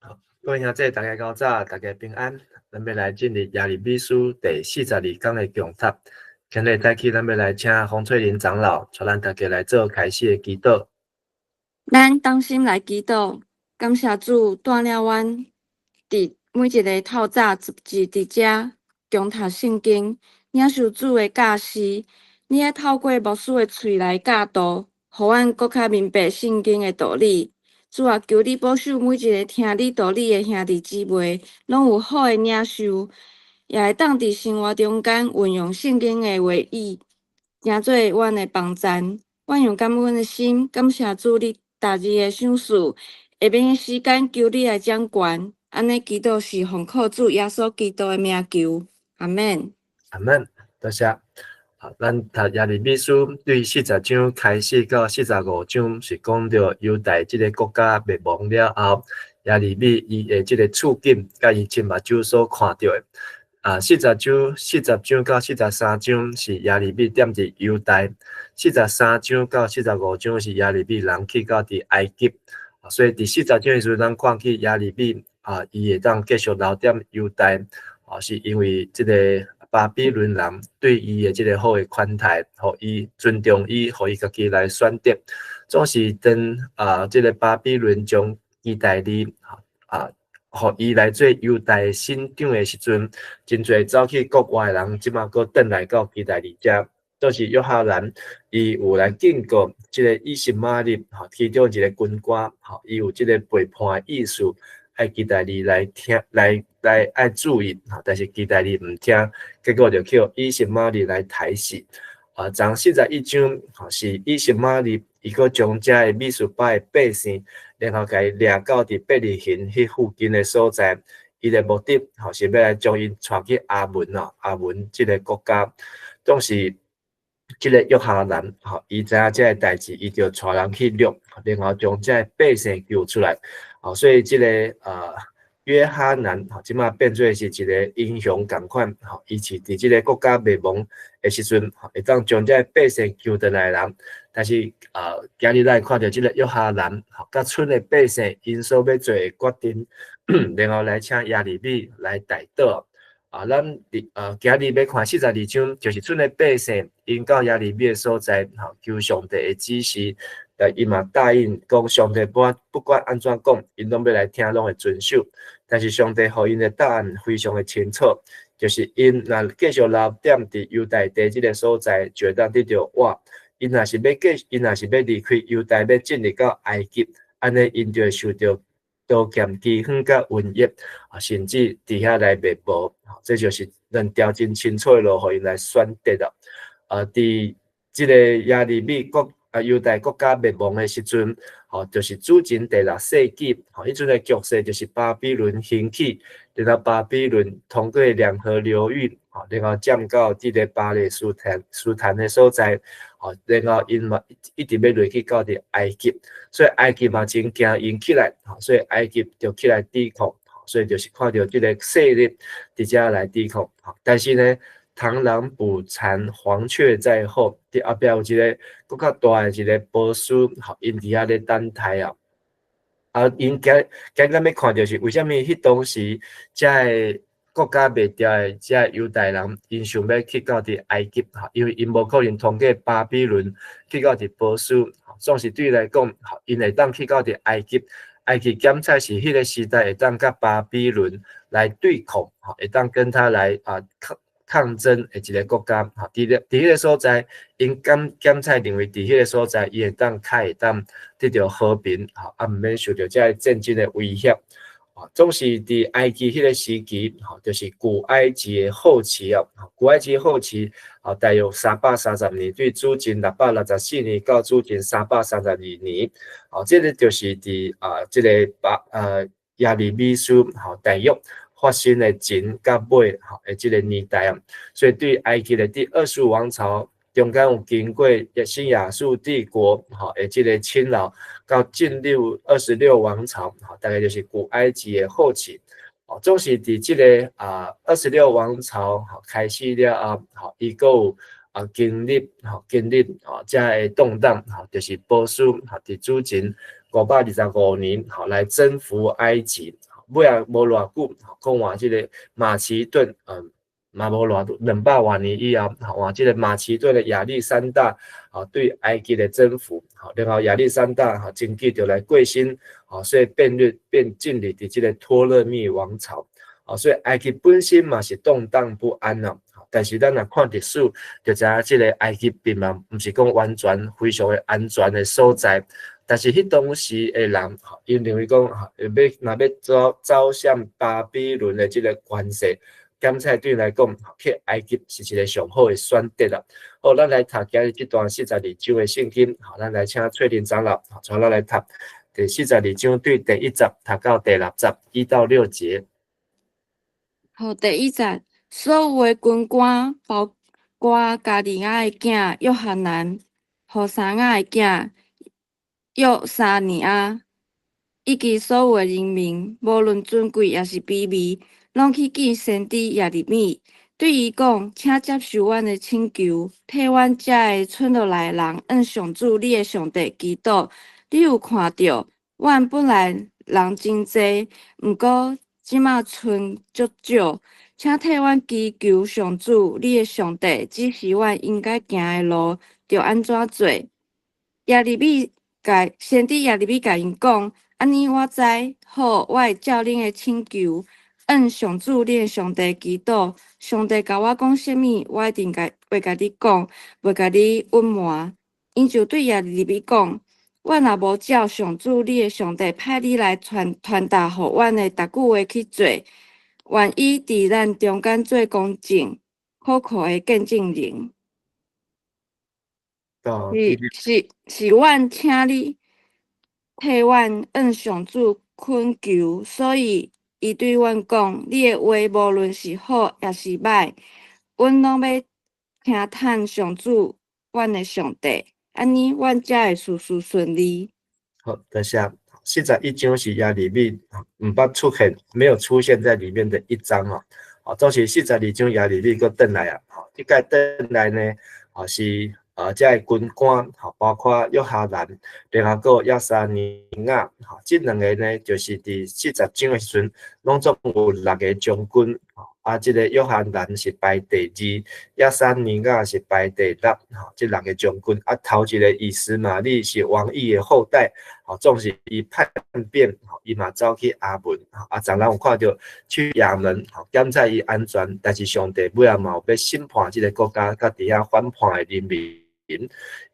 各位兄弟，大家較早，大家平安。咱欲來進入耶利米書第42講的共讀。今日早起，咱欲來請洪翠玲長老，帶咱大家來做開始的祈禱。咱同心來祈禱，感謝主帶領阮佇每一个透早聚佇遮共讀聖經，領受主的教示。你會透過牧師的喙來教導，予阮閣較明白聖經的道理。主啊，求你保守每一个聽你道理的兄弟姊妹，攏有好的領受，也會當佇生活中間運用聖經的話語，成做阮的幫贊。阮用感恩的心，感謝主你逐日的賞賜。下面的時間，求你來掌權。按呢祈禱是奉靠主耶穌基督的名求，阿們。阿們，多謝。啊，咱讀耶利米書對40章開始到45章，是講著猶大這个國家滅亡了後，耶利米伊的這个處境，佮伊親目睭所看著的。啊，40章到43章是耶利米踮佇猶大，43章到45章是耶利米人去到佇埃及。所以佇四十章的時陣，咱看見耶利米啊，伊會當繼續留踮猶大，啊，是因為這个巴比倫人對伊的這个好的款待，予伊尊重伊，予伊家己來選擇。總是當啊，這个巴比倫將基大利啊，予伊來做猶大省長的時陣，真濟走去國外的人，這馬閣轉來到基大利遮。就是約哈難，伊有來警告這个以實瑪利，吼，其中一个軍官，吼，伊有這个背叛的意思，愛基大利來聽，來來愛注意，吼，但是基大利毋聽，結果就去予以實瑪利來刣死。啊，從41章，吼，是以實瑪利伊閣將遮的米斯巴的百姓，然後共伊掠到佇伯利恆彼附近的所在，伊的目的，吼，是欲來將𪜶帶去亞捫哦，亞捫這个國家，總是這个約哈難，吼，伊知影這个代誌，伊就帶人去掠，然後將這个百姓救出來。吼，所以這个約哈難，吼，這馬變做是一个英雄仝款，吼，伊是佇這个國家滅亡的時陣，會當將這个百姓救轉來的人。但是今日咱會看著這个約哈難，吼，佮村的百姓𪜶所欲做的決定，然後來請耶利米來代禱。啊，咱佇今日欲看42章，就是村的百姓𪜶到耶利米的所在，吼，求上帝的指示，但伊嘛答應講上帝不管按怎講，𪜶攏欲來聽，攏會遵守。但是上帝予𪜶的答案非常的清楚，就是𪜶若繼續留踮佇猶大地這个所在，就會當得著活；𪜶若是欲離開猶大，欲進入到埃及，按呢𪜶就會受著刀劍、饑荒佮瘟疫，啊，甚至佇遐來滅亡。這就是兩條真清楚的路，予𪜶來選擇啦。啊，佇這个耶利米國啊猶大國家滅亡的時陣，吼，就是主前第六世紀，吼，彼陣的局勢就是巴比倫興起，然後巴比倫通過兩河流域，吼，然後佔到這个巴勒斯坦斯坦的所在，吼，然後𪜶嘛一直欲落去到佇埃及，所以埃及嘛真驚𪜶起來，吼，所以埃及就起來抵抗，所以就是看著這个勢力佇遮來抵抗，吼，但是呢，螳螂捕蟬，黃雀在後。佇後壁有一个閣較大的一个波斯，吼，𪜶佇遐咧等待啊。啊，𪜶今今日咱欲看著是為啥物彼當時遮个國家滅掉的遮猶大人，𪜶想欲去到佇埃及，吼，因為𪜶無可能通過巴比倫去到佇波斯，總是對伊來講，吼，𪜶會當去到佇埃及，埃及檢採是彼个時代會當佮巴比倫來對抗，吼，會當跟他來啊抗抗爭的一个國家，吼，佇彼个所在，𪜶檢採認為佇彼个所在，伊會當較會當得著和平，吼，啊，毋免受著這个戰爭的威脅。啊，總是佇埃及彼个時期，吼，就是古埃及的後期啊，古埃及後期，啊，大約330年，對主前664年到主前332年，哦，這个就是佇啊，這个巴耶利米書，吼，大約發生的前佮尾，吼的這个年代啊，所以對埃及的第25王朝中間有經過新亞述帝國，吼的這个侵擾，到進入二十六王朝，吼，大概就是古埃及的後期，哦，總是佇這个啊二十六王朝吼開始了後，吼，伊閣有啊經歷，吼經歷啊遮个動盪，吼，就是波斯，吼佇主前525年，吼來征服埃及。尾仔無偌久，講換這个馬其頓，嘛無偌久，200外年以後，換這个馬其頓的亞歷山大，對埃及的征服，然後亞歷山大，真緊就來過身，所以變律變建立佇這个托勒密王朝，所以埃及本身嘛是動盪不安啊。但是咱若看歷史，就知影這个埃及並嘛毋是講完全非常的安全的所在。但是彼當時的人，𪜶認為講，欲若欲走向巴比倫的這个權勢，檢採對𪜶來講，去埃及是一个上好的選擇啦。好，咱來讀今日這段四十二章的聖經，好，咱來請翠玲長老，帶咱來讀第四十二章對第一節讀到第六節，1到6節。好，第一節，所有的軍官，包括迦利亞的囝約哈難、何沙雅的囝約沙尼亞，以及所有的人民，無論尊貴抑是卑微，攏去見先知耶利米，對伊講：請接受阮的請求，替阮遮个賰落來的人，向上主你的上帝祈禱。你有看著，阮本來人真濟，毋過這馬賰足少。請替阮祈求上主你的上帝，指示阮應該行的路，著按怎做。耶利米共先知耶利米共𪜶講：按呢我知，好，我會照恁的請求，向上主你的上帝祈禱。上帝共我講啥物，我一定共會共你講，袂共你隱瞞。𪜶就對耶利米講：阮若無照上主你的上帝派你來傳達予阮的逐句話去做，願伊佇咱中間做公正、可靠的見證人。是阮請你替阮向上主懇求，所以伊對阮講：你的話無論是好抑是䆀，阮攏欲聽趁上主，阮的上帝，按呢，阮才會事事順利。好，多謝。41章是耶利米毋捌出現，沒有出現在裡面的一章哦。好，總是四十二章耶利米閣轉來啊。好，這擺轉來呢，是這个軍官，吼，包括約哈難，然後閣約沙尼亞，吼，這兩个呢，就是佇四十章的時陣，攏總有六个將軍，啊，這个約哈難是排第二，約沙尼亞是排第六，吼，這六个將軍，啊，頭一个以實瑪利是王邑的後代，吼，總是伊叛變，吼，伊嘛走去亞捫，啊，昨咱有看著去也門，吼，檢查伊安全，但是上帝尾仔嘛有欲審判這个國家，佮佇遐反叛的人民。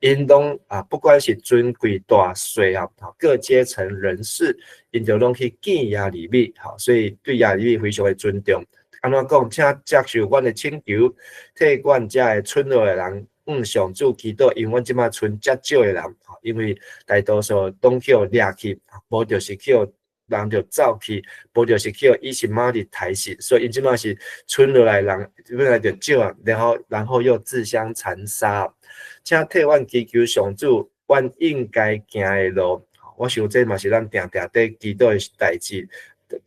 𪜶攏啊，不管是尊貴大細啊，各階層人士，𪜶就攏去見耶利米，吼，所以對耶利米非常的尊重。按怎講？請接受阮的請求，替阮遮个賰落的人向上主祈禱，因為阮這馬賰遮少的人，因為大多數攏去予掠去，無就是去予人就走去，無就是去予以實瑪利刣死，所以𪜶這馬是賰落來人本來就少啊，然後又自相殘殺。請替阮祈求上主，阮應該行的路。我想這嘛是咱定定佇祈禱的代誌。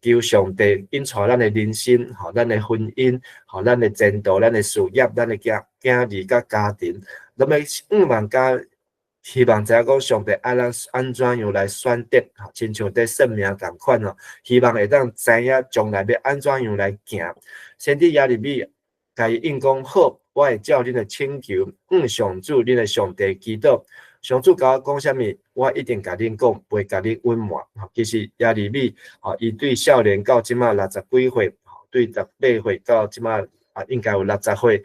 求上帝引帶咱的人生，吼，咱的婚姻，吼，咱的前途，咱的事業，咱的囝兒佮家庭，攏欲向望佮希望知影講上帝愛咱按怎樣來選擇，吼，親像佇算命仝款哦，希望會當知影將來欲按怎樣來行。先知耶利米共伊應講好，我會照恁的請求，向上主恁的上帝祈禱。上主共我講啥物，我一定共恁講，袂共恁隱瞞。其實耶利米，吼，伊對少年到這馬六十幾歲，對18歲到這馬啊，應該有60歲。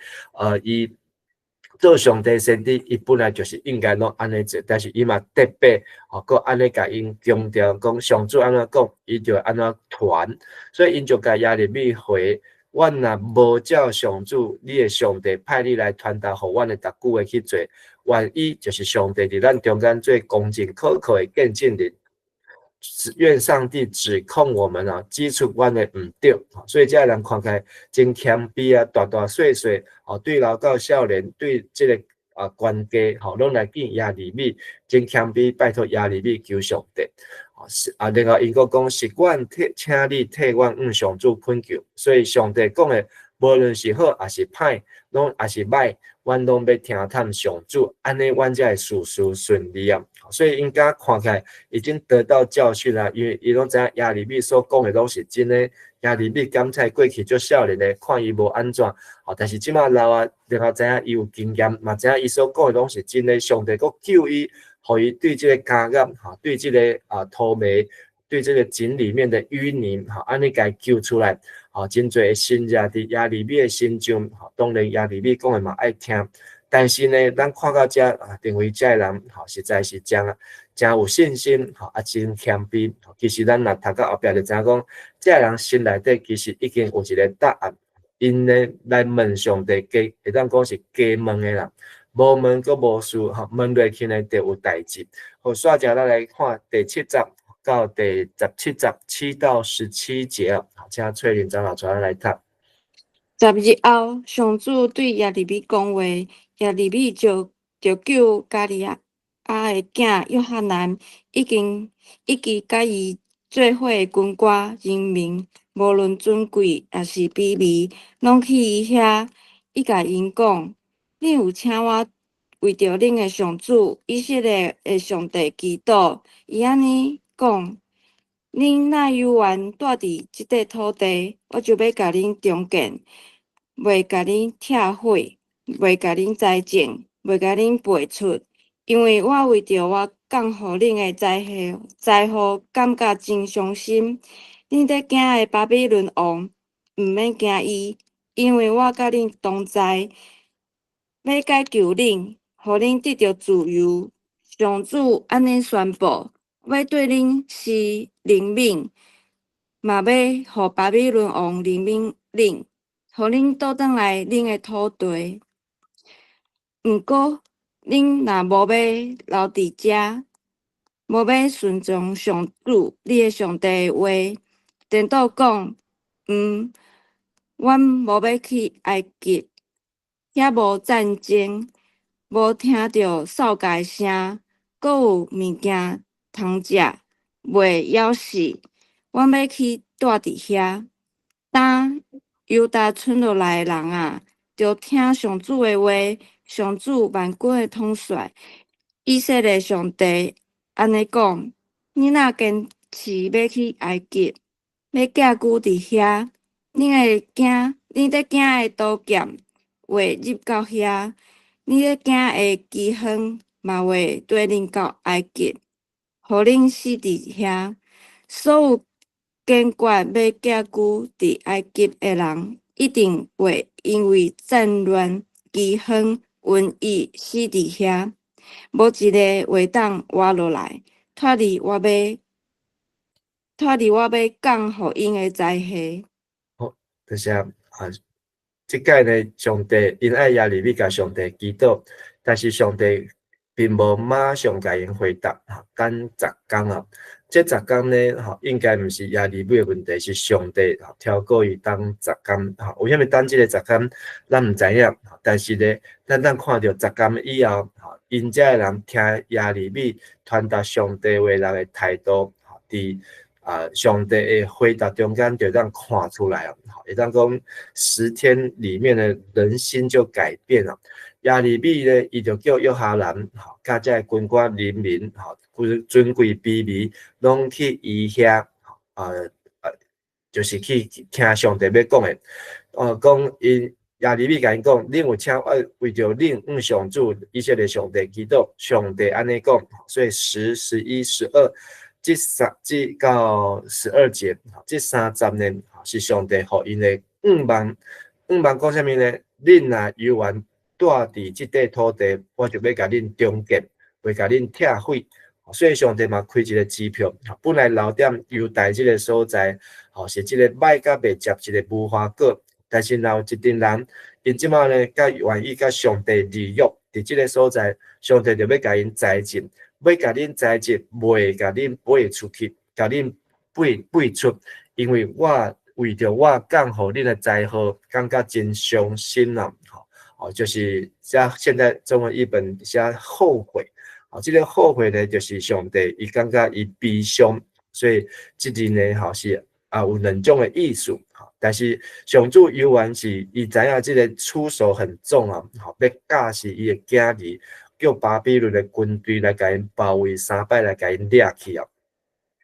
伊做上帝先知，伊本來就是應該攏按呢做，但是伊嘛特別，吼，閣按呢共𪜶強調講，上主按怎講，伊就按怎傳。所以𪜶就共耶利米回：阮若無照上主你的上帝派你來傳達予阮的逐句話去做，願伊就是上帝佇咱中間做公正可靠的見證人。願上帝指控我們啊，指出阮的毋對。所以這个人看起來真謙卑啊，大大細細，哦，對老到少年，對這个啊官家，吼，攏來見耶利米，真謙卑，拜託耶利米求上帝。啊，然後𪜶閣講是阮替請你替阮向上主懇求，所以上帝講的，無論是好抑是歹，攏抑是䆀，阮攏欲聽從上主，按呢阮才會事事順利啊。所以𪜶敢看起來已經得到教訓啦，因為伊攏知影耶利米所講的攏是真的。耶利米敢才過去足少年的，看伊無按怎，吼，但是這馬老啊，然後知影伊有經驗，嘛知影伊所講的攏是真的，上帝閣救伊，予伊對這個監獄，吼，對這個塗糜，對這個井裡面的淤泥，吼，按呢共伊救出來，吼，真濟的神跡佇耶利米的身上，吼，當然耶利米講的嘛愛聽。但是呢，咱看到遮啊，認為遮的人吼，實在是誠誠有信心，吼啊，真謙卑。其實咱若讀到後壁就知影講，這个人心內底其實已經有一個答案。𪜶呢來問上帝，加會當講是加問的啦，無問閣無事，吼，問落去呢就有代誌。好，煞者咱來看第七節到第17節，7到17節啊，請翠玲長老帶咱來讀。十日後，上主對耶利米講話，耶利米就叫迦利亞的囝約哈難，以及佮伊做伙的軍官人民，無論尊貴抑是卑微，攏去伊遐。伊共𪜶講：恁有請我為著恁的上主以色列的上帝祈禱。伊按呢講：恁若猶原蹛佇這塊土地，我就欲共恁重建，袂共恁拆毀，袂共恁栽種，袂共恁拔出，因為我為著我降予恁的災禍，感覺真傷心。恁咧驚的巴比倫王，毋免驚伊，因為我佮恁同在，欲解救恁，予恁得著自由。上主按呢宣布：欲對恁施憐憫，嘛欲予巴比倫王憐憫恁，予恁倒轉來恁的土地。毋過，恁若無欲留佇遮，無欲順從上主你的上帝的話，顛倒講，毋，阮無欲去埃及，遐無戰爭，無聽著掃鉸聲，閣有物件通食，袂枵死。阮欲去蹛佇遐。當猶大賰落來的人啊，著聽上主的話，上主萬軍的統帥，以色列上帝按呢講：恁若堅持欲去埃及，欲寄居佇遐，恁的囝的刀劍會入到遐，恁的囝的饑荒嘛會綴恁到埃及，予恁死佇遐。所有堅決欲寄居佇埃及的人，一定會因為戰亂、饑荒、瘟疫死佇遐，無一个會當活落來，脫離我欲降予𪜶的災禍。好，多謝啊！這擺呢，上帝𪜶愛耶利米共上帝祈禱，但是上帝並無馬上共𪜶回答，等十工啊。這十工呢，吼，應該毋是耶利米的問題，是上帝超過伊等十工，吼，為啥物等這個十工，咱毋知影。但是呢，咱當看著十工以後，吼，𪜶遮的人聽耶利米傳達上帝話人的態度，佇上帝的回答中間就當看出來哦，會當講10天裡面的人心就改變了。耶利米呢，伊就叫約哈難，吼，佮這个軍官人民，吼，尊貴卑微，攏去伊遐，就是去聽上帝欲講的。哦，講𪜶耶利米共𪜶講，恁有請我為著恁向上主以色列上帝祈禱，上帝按呢講，所以十、11、12，這三這到12節，這三節呢，是上帝予𪜶的向望。向望講啥物呢？恁若猶原蹛佇這塊土地，我就欲共恁重建，袂共恁拆毀。所以上帝嘛開一個支票，本來留踮猶大這個所在，吼是這個䆀佮袂捷一個無花果。但是若有一陣人，𪜶這馬呢，較願意佮上帝立約，佇這個所在，上帝就欲共𪜶栽種，欲共恁栽種，袂共恁拔出去，共恁拔拔出，因為我為著我降予恁的災禍，感覺真傷心啦，吼，哦，就是寫現在中文譯本寫後悔，哦，這個後悔呢，就是上帝伊感覺伊悲傷，所以這字呢，吼是有兩種的意思，但是上主猶原是伊知影這個出手很重啊，吼，欲教示伊的囝兒，叫巴比倫的軍隊來共𪜶包圍三擺來共𪜶掠去啊，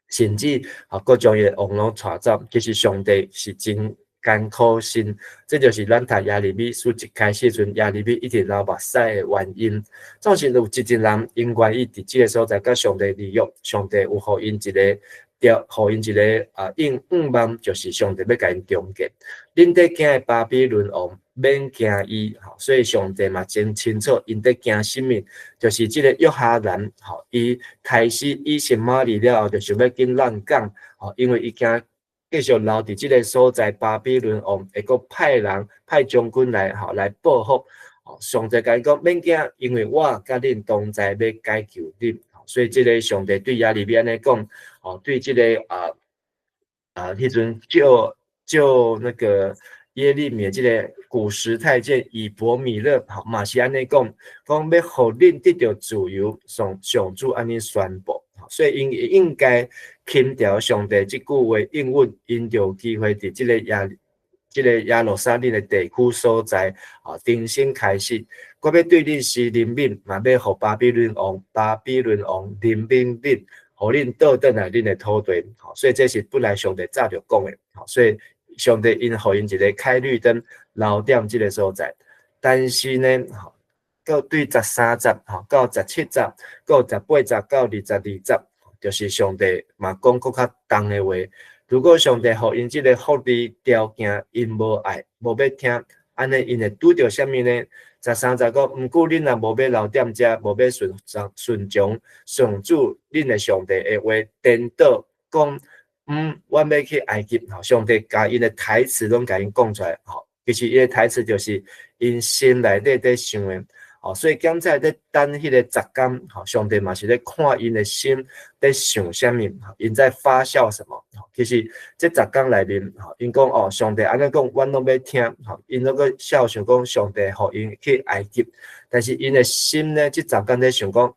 甚至啊，閣將伊的王攏帶走。其實上帝是真艱苦心，這就是咱讀耶利米書一開始時陣，耶利米一直流目屎的原因。總是有一陣人，𪜶願意佇這个所在佮上帝立約，上帝有予𪜶一个條，予𪜶一个啊應願望，就是上帝欲共𪜶終結。恁佇驚的巴比倫王，免驚伊，所以上帝嘛真清楚，𪜶佇驚啥物，就是這个約哈難，吼，伊刣死以實瑪利了後，就想欲緊難港，吼，因為伊驚繼續留佇這个所在，巴比倫王會閣派人派將軍來，吼，來報復。上帝共伊講免驚，因為我佮恁同在，欲解救恁。所以這个上帝對耶利米按呢講，吼，對這个彼陣救救那個耶利米這个古實太監以伯米勒，吼，嘛是按呢講，講欲予恁得著自由，上上主按呢宣布。所以𪜶應該輕佻上帝這句話應允，𪜶就有機會佇這个耶這个耶路撒冷的地區所在，啊，重新開始。我欲對恁施憐憫，嘛欲予巴比倫王、巴比倫王憐憫恁，予恁倒轉來恁的土地。所以這是本來上帝早就講的。所以上帝𪜶予𪜶一个開綠燈，留踮這个所在。但是呢，到對13節，吼，到17節，到18節到22節，就是上帝嘛講閣較重的話。如果上帝予𪜶這个福利條件，𪜶無愛，無欲聽，按呢𪜶會拄著啥物呢？13節講，毋過恁若無欲留踮遮，無欲順從順從上主恁的上帝的話，顛倒講，阮欲去埃及，吼，上帝共𪜶的台詞攏共𪜶講出來，吼，其實伊的台詞就是𪜶心內底佇想的，吼，所以剛才咧等彼個10工，吼，上帝嘛是咧看𪜶的心咧想啥物，𪜶在發酵什麼？其實這十工內面，吼，𪜶講哦，上帝按呢講，阮攏欲聽，吼，𪜶攏閣笑想講上帝予𪜶去埃及，但是𪜶的心呢，這十工咧想講，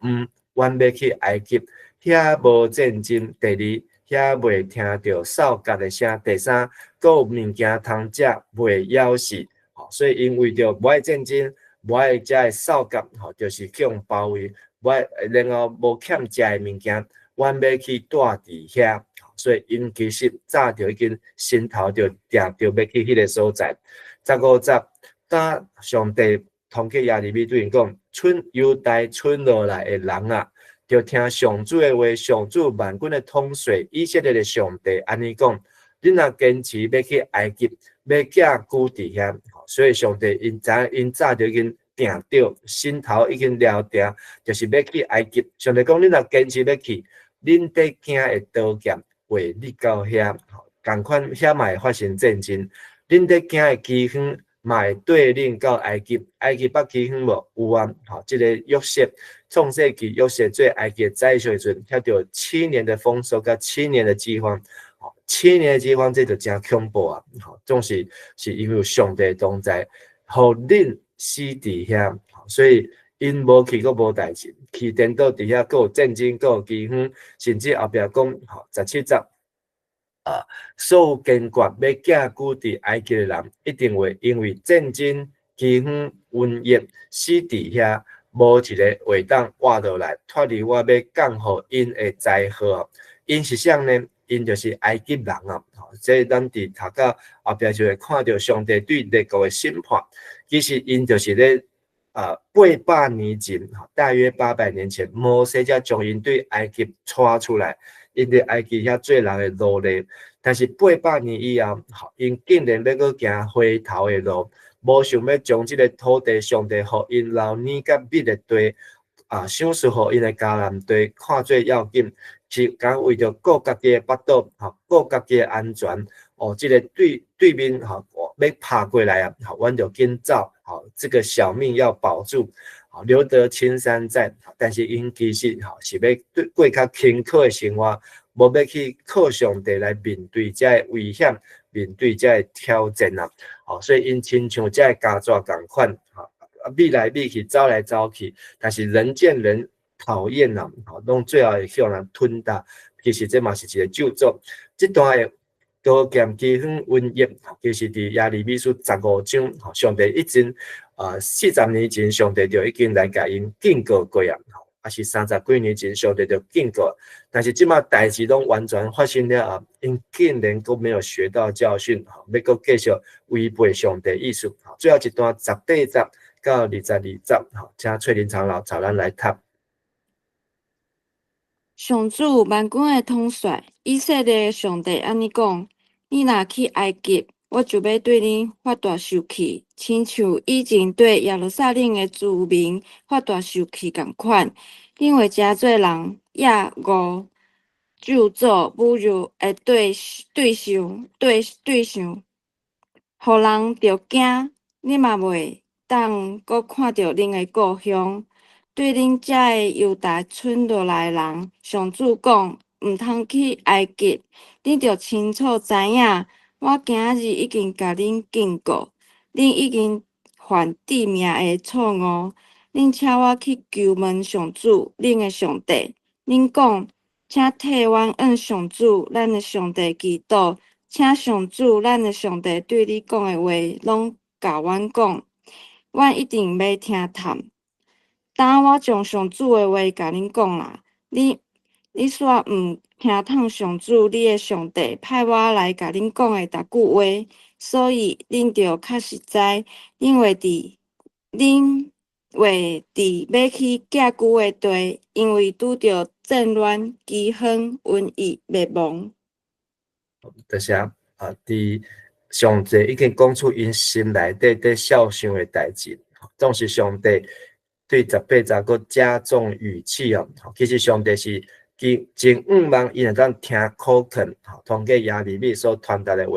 阮欲去埃及，遐無戰爭，第二，遐袂聽著哨角的聲，第三，閣有物件通食，袂枵死，吼，所以𪜶為著無愛戰爭，無愛遮的哨角，吼，就是去予包圍，無愛，然後無欠食的物件，阮欲去蹛佇遐，所以𪜶其實早就已經心頭就定著欲去彼个所在。15節，當上帝通過耶利米對𪜶講，村猶大村落來的人啊，著聽上主的話，上主萬軍的統帥以色列的上帝按呢講，恁若堅持欲去埃及，欲寄居佇遐，所以上帝𪜶知𪜶早就已經定著，心頭已經料定，就是欲去埃及。上帝講，恁若堅持欲去，恁佇驚的刀劍會入到遐，仝款遐嘛會發生戰爭。恁佇驚的饑荒嘛會綴恁到埃及，埃及捌饑荒無？有啊，吼，這个約瑟創世記約瑟做埃及的宰相的時陣，遐著7年的豐收佮七年的饑荒，七年的饑荒這就誠恐怖啊！吼，總是是因為有上帝同在，予恁死佇遐，所以𪜶無去閣無代誌，去顛倒佇遐閣有戰爭，閣有饑荒，甚至後壁講，吼，17節，啊，所有堅決欲寄居佇埃及的人，一定會因為戰爭、饑荒、瘟疫死佇遐，無一个會當活落來，脫離我欲降予𪜶的災禍。𪜶是啥呢？𪜶就是埃及人啊！這咱佇讀到後壁就會看著上帝對列國的審判。其實𪜶就是咧啊，800年前，大約800年前，摩西才將𪜶對埃及帶出來，𪜶佇埃及遐做人的奴隸。但是八百年以後，𪜶竟然欲閣行回頭的路，無想欲將這个土地上帝予𪜶流奶佮蜜的地啊，賞賜予𪜶的迦南地，看做要緊。是敢為著顧家己的腹肚，吼，顧家己的安全，哦，這个對對面吼，欲拍過來啊，吼，阮就緊走，吼，這个小命要保住，吼，留得青山在。但是𪜶其實吼是欲對過較輕巧的生活，無欲去靠上帝來面對這个危險，面對這个挑戰啊，吼，所以𪜶親像這个家蛇仝款，吼，覕來覕去，走來走去，但是人見人討厭啊，吼，攏最後會予人吞掉。其實這嘛是一个咒詛。這段的刀劍、饑荒、瘟疫，其實佇耶利米書15章，吼，上帝一直啊，40年前上帝就已經來共𪜶警告過啊，抑是30幾年前上帝就警告，但是這馬代誌攏完全發生了後，𪜶竟然閣沒有學到教訓，吼，欲閣繼續違背上帝意思。最後一段18節到22節，吼，請翠玲長老帶咱來讀。上主萬軍的統帥，以色列的上帝按呢講：你若去埃及，我就欲對恁發大受氣，親像以前對耶路撒冷的住民發大受氣仝款。恁會成做人厭惡、咒詛、侮辱的對對象，對對象，予人著驚，恁嘛袂當閣看著恁的故鄉。對恁遮的猶大村落來的人，上主講，毋通去埃及，恁著清楚知影，我今仔日已經共恁警告，恁已經犯致命的錯誤。恁請我去求問上主，恁的上帝。恁講，請替阮向上主，咱的上帝祈禱，請上主，咱的上帝對你講的話，攏共阮講，阮一定欲聽探。當我將上主的話共恁講啦，你煞毋聽從上主你的上帝派我來共恁講的逐句話，所以恁著確實知，恁會佇欲去寄居的地，因為拄著戰亂、饑荒、瘟疫、滅亡。多謝啊！佇上帝已經講出𪜶心內底佇肖想的代誌，總是上帝對18節閣加重語氣哦。其實上帝是真真向望𪜶會當聽苦勸，通過耶利米所傳達的話，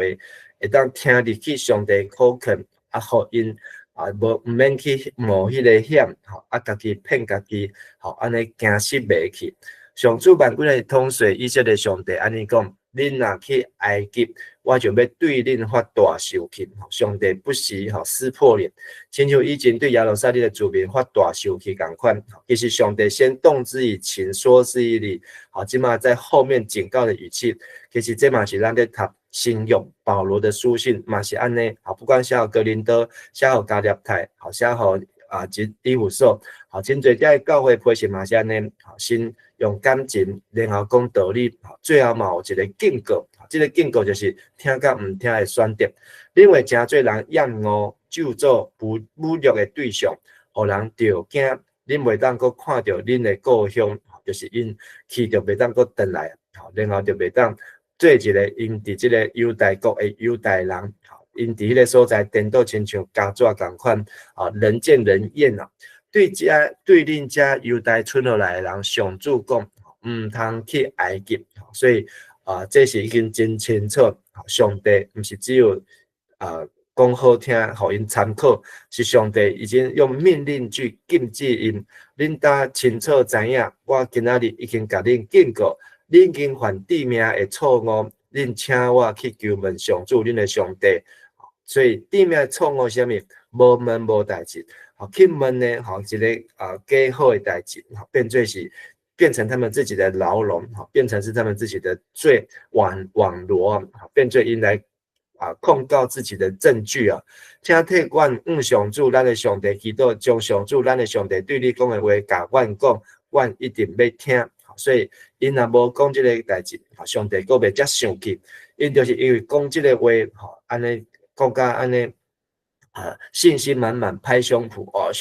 會當聽入去上帝苦勸，啊，予𪜶啊無毋免去冒彼個險，吼，啊，家己騙家己，吼，按呢驚死袂去。上主萬軍的統帥以色列上帝按呢講：恁若去埃及，我就欲對恁發大受氣。上帝不時吼撕破臉，親像以前對耶路撒冷的子民發大受氣仝款。其實上帝先動之以情，說之以理，好，這馬在後面警告的語氣，其實這嘛是咱咧讀新約保羅的書信嘛是按呢，好，不管寫予哥林多，寫予加拉太，好，寫予啊，這以弗所，好，真濟遮教會批信嘛是按呢，好，先用感情，然後講道理，最後嘛有一個警告，這個警告就是聽佮毋聽的選擇。恁會成做人厭惡、咒詛、侮侮辱的對象，予人著驚，恁袂當閣看著恁的故鄉，就是𪜶去著袂當閣轉來，然後就袂當做一個𪜶佇這個猶大國的猶大人，𪜶佇彼個所在顛倒親像家紙仝款，啊，人見人厭啊。對遮對恁遮猶大村落來的人，上主講，毋通去埃及，所以啊，這是已經真清楚，上帝毋是只有啊講好聽，予𪜶參考，是上帝已經用命令句禁止𪜶。恁當清楚知影，我今仔日已經共恁警告，恁已經犯致命的錯誤，恁請我去求問上主，恁的上帝。所以致命的錯誤是啥物？無問無代誌。好，去問呢？吼，一個啊，假好的代誌，變做是變成他們自己的牢籠，變成是他們自己的罪網網羅，變做𪜶來啊控告自己的證據啊。請替阮向上主，咱的上帝祈禱，將上主咱的上帝對你講的話，共阮講，阮一定欲聽。所以𪜶若無講這個代誌，上帝閣袂遮生氣。𪜶就是因為講這個話，吼，按呢講甲按呢。啊，信心滿滿，拍胸脯哦，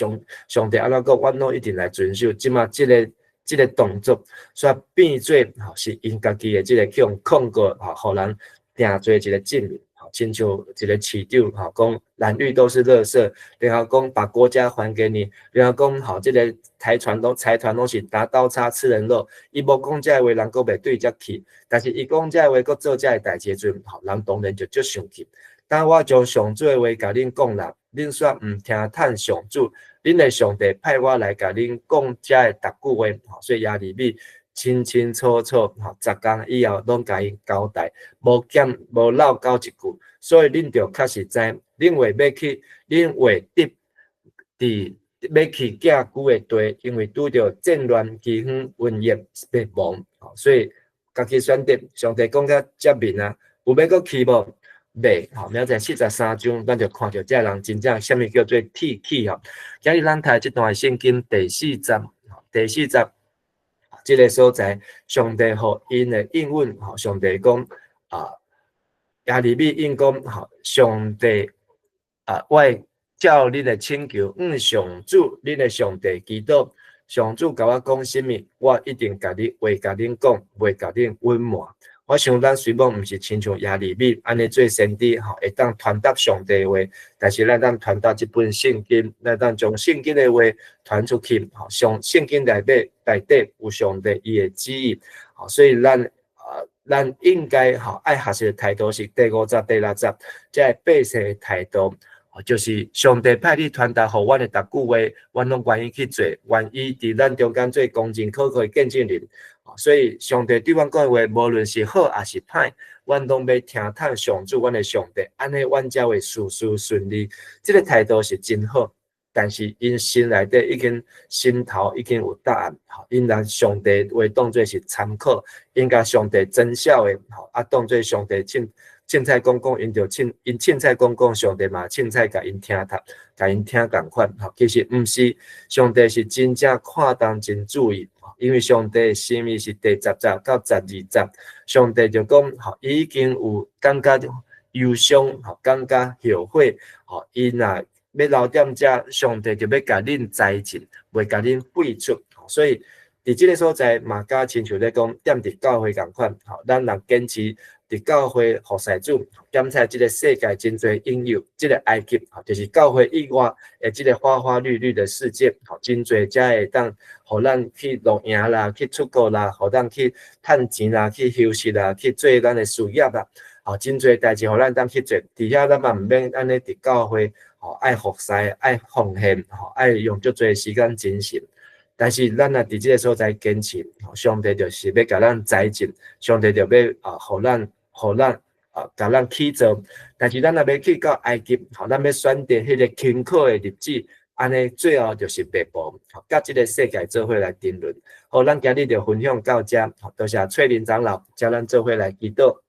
上帝按怎講，阮攏一定來遵守。這馬這個動作，煞變做吼是𪜶家己的這個去予控告，吼，予人定罪一個證明，吼，親像一個市長吼講藍綠都是垃圾，然後講把國家還給你，然後講吼這個財團攏財團攏是拿刀叉吃人肉，伊無講這個話，人閣袂對遮氣，但是伊講這個話，閣做這個代誌的時陣，吼，人當然就足生氣。當我將上主的話共恁講啦，恁煞毋聽探上主，恁的上帝派我來共恁講遮的逐句話，所以耶利米清清楚楚，吼，10工以後攏共𪜶交代，無減無漏交一句，所以恁著確實知，恁會欲去，恁會得佇欲去寄居的地，因為拄著戰亂、饑荒、瘟疫、滅亡，所以家己選擇，上帝講甲遮明啊，有欲閣去無？袂，吼，明仔載43章，咱就看著這人真正啥物叫做鐵齒吼。今日咱讀這段聖經第四節，第四節，這个所在，上帝予𪜶的應允，吼，上帝講啊，耶利米應講，吼，上帝啊，我會照恁的請求，向上主恁的上帝祈禱，上主共我講啥物，我一定共你話共恁講，袂共恁隱瞞。我想咱雖罔毋是親像耶利米按呢做先知吼，會當傳達上帝話，但是咱當傳達這本聖經，咱當將聖經的話傳出去，吼，上聖經內底有上帝伊的旨意，吼，所以咱啊，咱應該吼愛學習的態度是第五節、第六節，這个百姓的態度，就是上帝派你傳達予阮的逐句話，阮攏願意去做，願意佇咱中間做公正可靠的見證人。所以上帝對阮講的話，無論是好抑是歹，阮攏欲聽從上主，阮的上帝，按呢阮才會事事順利。這个態度是真好，但是𪜶心內底已經心頭已經有答案，吼，𪜶拿上帝話當做是參考，𪜶共上帝真笑的，吼，啊，當做上帝凊凊彩講講，𪜶就凊𪜶凊彩講講，上帝嘛凊彩共𪜶聽讀，共𪜶聽仝款，吼，其實毋是，上帝是真正看重真注意。因為上帝的心意是第10節到12節，上帝就講，吼，伊已經有感覺憂傷，吼，感覺後悔，吼，伊若欲留踮遮，上帝就欲共恁裁盡，袂共恁廢出，所以佇這个所在嘛，敢親像咧講，踮佇教會仝款，吼，咱人堅持佇教會服侍主，檢查這个世界真濟引誘，這个埃及，就是教會以外的這个花花綠綠的世界，吼，真濟才會當予咱去露營啦，去出國啦，予咱去趁錢啦，去休息啦，去做咱的事業啦，吼，真濟代誌予咱當去做，佇遐咱嘛毋免按呢佇教會，吼，愛服侍、愛奉獻，吼，愛用足濟時間精神。但是咱若佇這个所在堅持，上帝就是欲共咱裁剪，上帝就欲啊，予咱共咱起造。但是咱若欲去到埃及，吼，咱欲選擇彼个輕巧的日子，按呢最後就是滅亡，吼，佮這个世界做伙來沉淪。好，咱今日就分享到這，多謝翠玲長老，叫咱做伙來祈禱。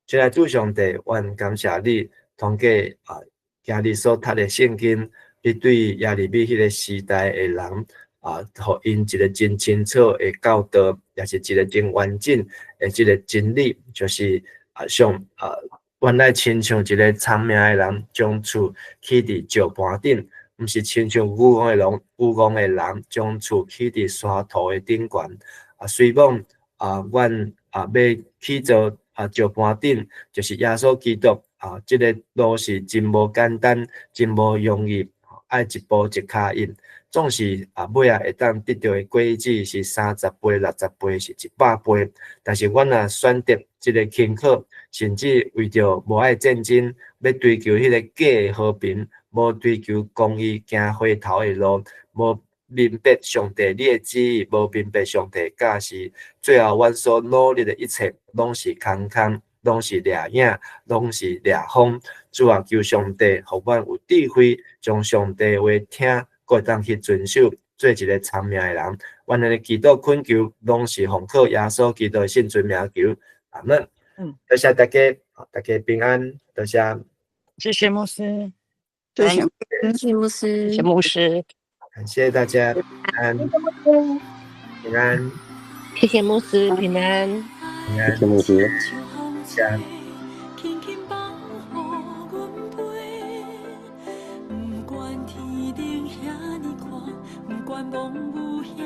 親愛主上帝，阮感謝你，通過啊，今日所讀的聖經，你對耶利米彼个時代的人啊，予𪜶一个真清楚的教導，也是一个真完整的這个真理，就是啊，上啊，原來親像一个聰明的人，將厝起佇石盤頂，毋是親像愚戇的人，愚戇的人將厝起佇沙土的頂懸。啊，雖罔啊，阮啊欲起造啊石盤頂，就是耶穌基督啊，這个路是真無簡單，真無容易，愛一步一跤印。總是啊，尾仔會當得著的果子是30倍、60倍，是100倍。但是阮若選擇這个輕巧，甚至為著無愛戰爭，欲追求彼个假的和平，無追求公義，行回頭的路，無明白上帝你的旨意，無明白上帝教示，最後阮所努力的一切，攏是空空，攏是掠影，攏是掠風。主啊，求上帝予阮有智慧，將上帝話聽，閣會當去遵守，做一个聰明的人。阮的祈禱懇求，攏是奉靠耶穌基督的聖尊名求。阿門。多謝大家，大家平安，多謝。謝謝牧師，謝謝，謝謝牧師，謝謝牧師，感謝大家，平安，平安，謝謝牧師，平安，平安，謝謝牧師，謝。輕輕放予阮飛，不管天頂遐呢寬，不管曺霧遐